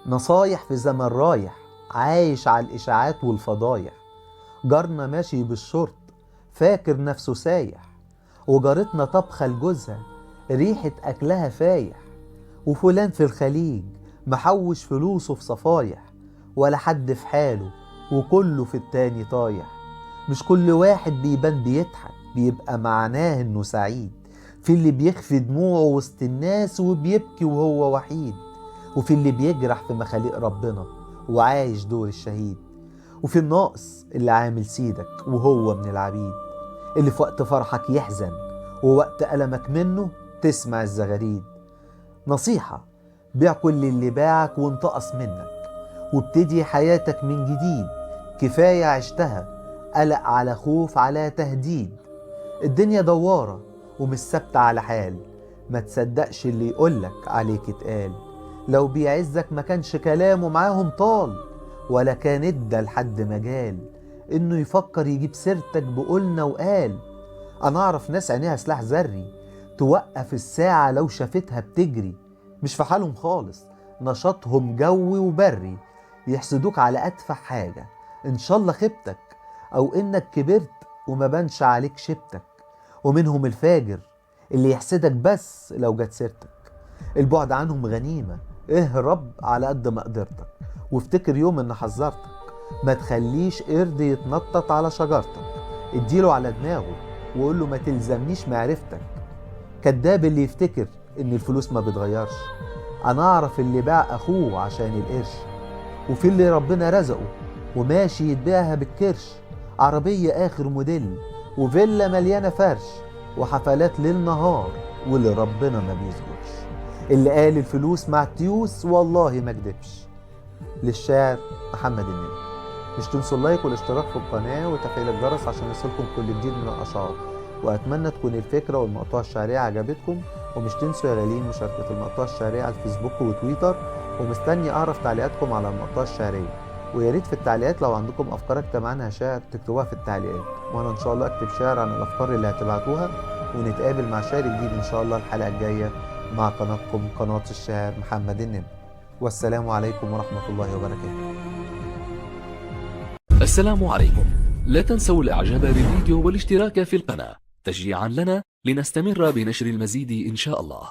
نصايح في زمن رايح، عايش على الإشاعات والفضايح. جارنا ماشي بالشورت فاكر نفسه سايح، وجارتنا طبخة لجوزها ريحة أكلها فايح، وفلان في الخليج محوش فلوسه في صفايح، ولا حد في حاله وكله في التاني طايح. مش كل واحد بيبان بيضحك بيبقى معناه انه سعيد، في اللي بيخفي دموعه وسط الناس وبيبكي وهو وحيد، وفي اللي بيجرح في مخاليق ربنا وعايش دور الشهيد، وفي الناقص اللي عامل سيدك وهو من العبيد، اللي في وقت فرحك يحزن ووقت ألمك منه تسمع الزغاريد. نصيحة: بيع كل اللي باعك وانتقص منك، وابتدي حياتك من جديد. كفاية عشتها قلق على خوف على تهديد. الدنيا دوارة ومش ثابتة على حال، ما تصدقش اللي يقولك عليك اتقال. لو بيعزك ما كانش كلامه معاهم طال، ولا كان ادى لحد مجال انه يفكر يجيب سيرتك بقولنا وقال. انا اعرف ناس عينيها سلاح ذري، توقف الساعة لو شافتها بتجري، مش في حالهم خالص، نشاطهم جوي وبري، يحسدوك على أتفه حاجة، إن شاء الله خيبتك أو إنك كبرت وما بانش عليك شبتك. ومنهم الفاجر اللي يحسدك بس لو جت سيرتك. البعد عنهم غنيمة، اهرب على قد ما قدرتك، وافتكر يوم إن حذرتك. ما تخليش قرد يتنطط على شجرتك، اديله على دماغه وقول له ما تلزمنيش معرفتك. كداب اللي يفتكر ان الفلوس ما بتغيرش، انا اعرف اللي باع اخوه عشان القرش، وفي اللي ربنا رزقه وماشي يتباعها بالكرش، عربية اخر موديل وفيلا مليانة فرش وحفلات ليل نهار، واللي ربنا ما بيسجدش. اللي قال الفلوس مع التيوس والله ما كدبش. للشاعر محمد النبي. مش تنسوا اللايك والاشتراك في القناة وتفعيل الجرس عشان يصلكم كل جديد من الأشعار، وأتمنى تكون الفكرة والمقطوعة الشعرية عجبتكم. ومش تنسوا يا غاليين مشاركة المقطوعة الشعرية على الفيسبوك وتويتر، ومستني أعرف تعليقاتكم على المقطوعة الشعرية. ويا ريت في التعليقات لو عندكم أفكار أكتب عنها شعر تكتبوها في التعليقات، وأنا إن شاء الله أكتب شعر عن الأفكار اللي هتبعتوها. ونتقابل مع شعر جديد إن شاء الله الحلقة الجاية مع قناتكم قناة الشاعر محمد النمر. والسلام عليكم ورحمة الله وبركاته. السلام عليكم. لا تنسوا الاعجاب بالفيديو والاشتراك في القناة تشجيعا لنا لنستمر بنشر المزيد ان شاء الله.